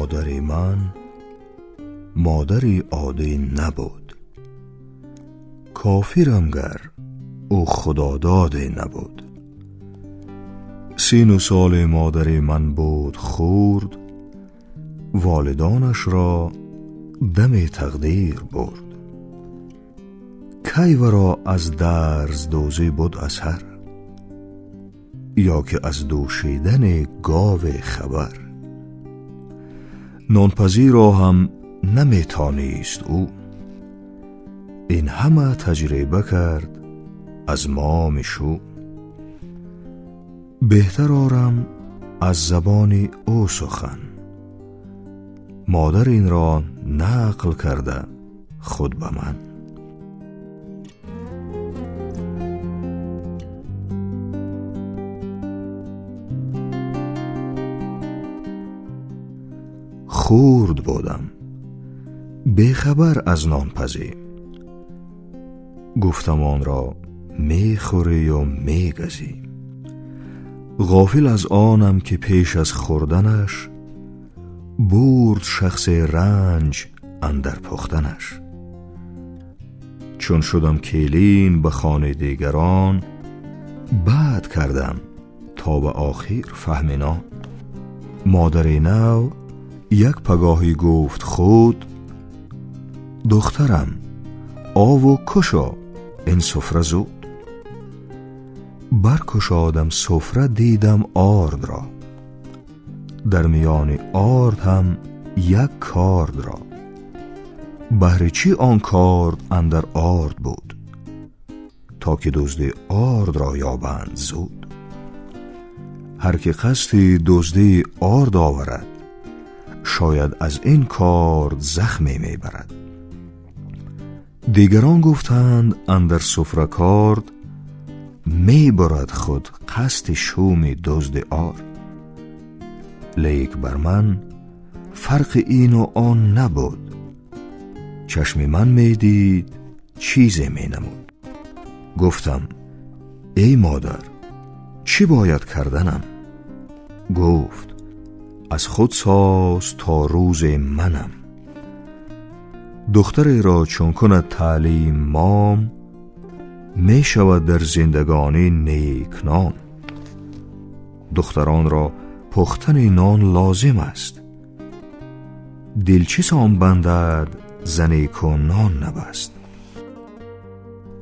Модари ман модари оддӣ набуд, кофирам гар ӯ худододе набуд. Сину соли модари ман буд хурд, волидонашро дами тақдир бурд. Кай варо аз дарздӯзӣ буд асар, ё ки аз дӯшидани гове хабар. Нонпазиро ҳам наметонист ӯ, ин ҳама таҷриба кард аз моми шу. Беҳтар орам аз забони ӯ сухан, модар инро нақл карда худ ба ман. Хурд будам, бехабар аз нонпазӣ, гуфтам онро мехӯрӣ ю мегазӣ. Ғофил аз онам ки пеш аз хӯрданаш бурд шахсе ранҷ андар пухтанаш. Чун шудам келин ба хони дигарон, бад кардам то ба охир фаҳми нон. Модари нав як пагоҳӣ гуфт худ: духтарам, ову кушо ин суфра зуд. Баркушодам суфра, дидам орд ро, дар миёни орд ҳам як корд ро. Баҳри чӣ он корд андар орд буд, то ки дузди орд ро ёбанд зуд. Ҳар ки қасди дуздии орд оварад, шояд аз ин корд захме мебарад. Дигарон гуфтанд андар суфра корд, мебурад худ қасди шуми дузди орд. Лейк бар ман фарқи ину он набуд, чашми ман медид чизе менамуд. Гуфтам: эй модар, чӣ бояд карданам? Гуфт: аз худ соз то рӯзи манам. Духтареро чун кунад таълим мом, мешавад дар зиндагонӣ некном. Духтаронро пухтани нон лозим аст, дил чӣ сон бандад зане ку нон набаст.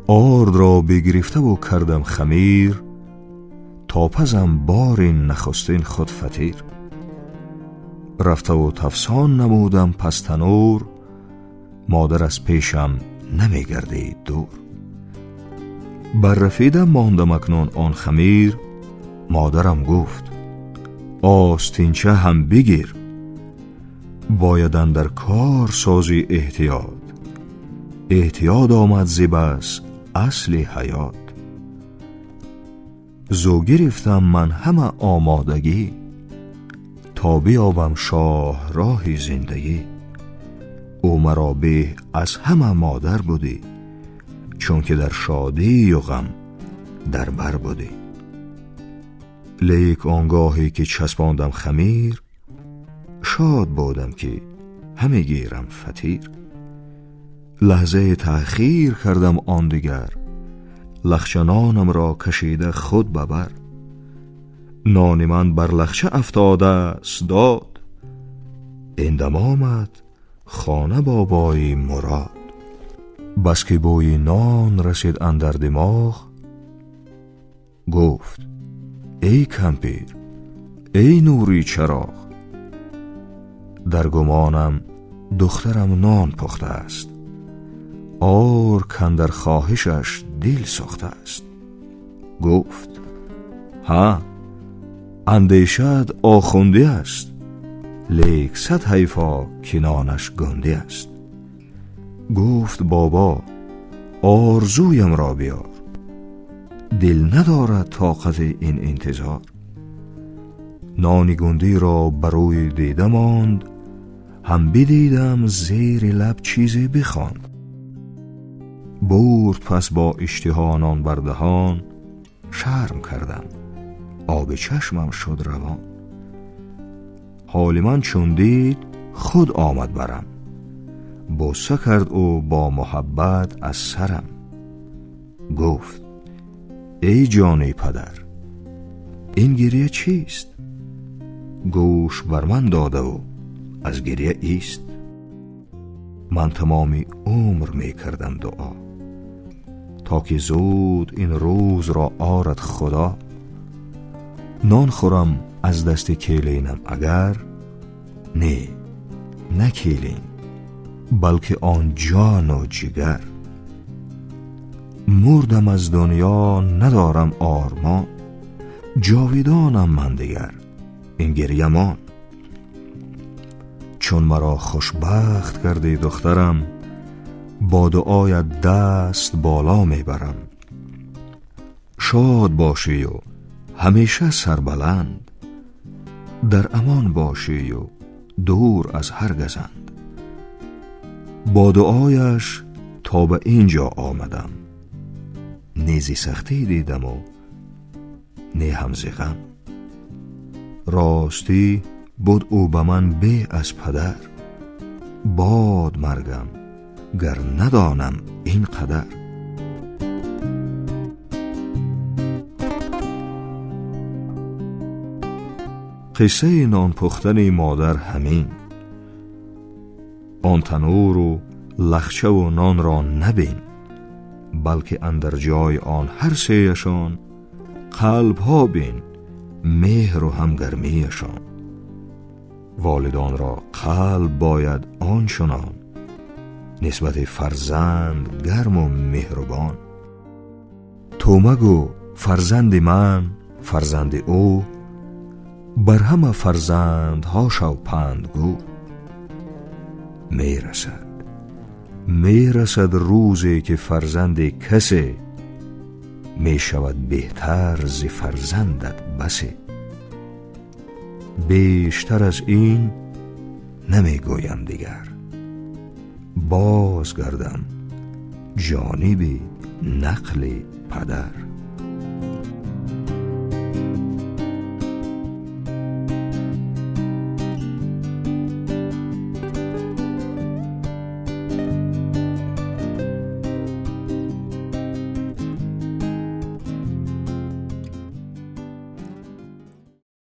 Ордро бигирифтаву кардам хамир, то пазам бори нахустин худ фатир. Рафтаву тафсон намудам пас танӯр, модар аз пешам намегардид дур. Баррафида мондам акнун он хамир, модарам гуфт: остинча ҳам бигир. Бояд андар кор созӣ эҳтиёт, эҳтиёт омад зи бас асли ҳаёт. Зу гирифтам ман ҳама омодагӣ, то биёбам шоҳроҳи зиндагӣ. Ӯ маро беҳ аз ҳама модар будӣ, чунки дар шодию ғам дар бар будӣ. Лейк он гоҳе ки часпондам хамир, шод будам ки ҳаме гирам фатир. Лаҳзае таъхир кардам он дигар, лахчанонамро кашида худ ба бар. Нони ман бар лахча афтодааст дод, ин дам омад хона бобои мурод. Бас ки бӯи нон расид андар димоғ, гуфт: эй кампир, эй нури чароғ, дар гумонам духтарам нон пухтааст, ор кандар хоҳишаш дил сӯхтааст. Гуфт: ҳа, андешаат охундӣ аст, лек сад ҳайфо ки нонаш гундӣ аст. Гуфт: бобо, орзуямро биёр, дил надорад тоқати ин интизор. Нони гундиро бар рӯи дида монд, ҳам бидидам зери лаб чизе бихонд. Бурд пас бо иштиҳо нон бар даҳон, шарм кардам, оби чашмам шуд равон. Ҳоли ман чун дид Худ омад барам, бӯса кард ӯ бо муҳаббат аз сарам. Гуфт: эй ҷони падар, ин гиря чист? Гӯш бар ман додаву аз гиря ист. Ман тамоми умр мекардам дуо, то ки зуд ин рӯзро орад Худо. Нон хӯрам аз дасти келинам агар, не, на келин, балки он ҷону ҷигар. Мурдам аз дунё надорам ормон, ҷовидонам ман дигар, ин гиря мон. Чун маро хушбахт кардӣ духтарам, бо дуоят даст боло мебарам. Шод бошию ҳамеша сарбаланд, дар амон бошию дур аз ҳар газанд. Бо дуояш то ба ин ҷо омадам, не зи сахтӣ дидаму не ҳам зи ғам. Ростӣ буд ӯ ба ман бе аз падар, бод маргам гар надонам ин қадар. Қиссаи нонпухтани модар ҳамин. Он тануру лахчаву нонро набин, балки андар ҷои он ҳар сеяшон қалбҳо бин, меҳру ҳамгармиашон. Волидонро қалб бояд он чунон, нисбати фарзанд гарму меҳрубон. Ту магӯ фарзанди ман, фарзанди ӯ, бар ҳама фарзандҳо шав пандгӯ. Мерасад, мерасад рӯзе ки фарзанди касе мешавад беҳтар зи фарзандат басе. Бештар аз ин намегӯям дигар, бозгардам ҷониби нақли падар.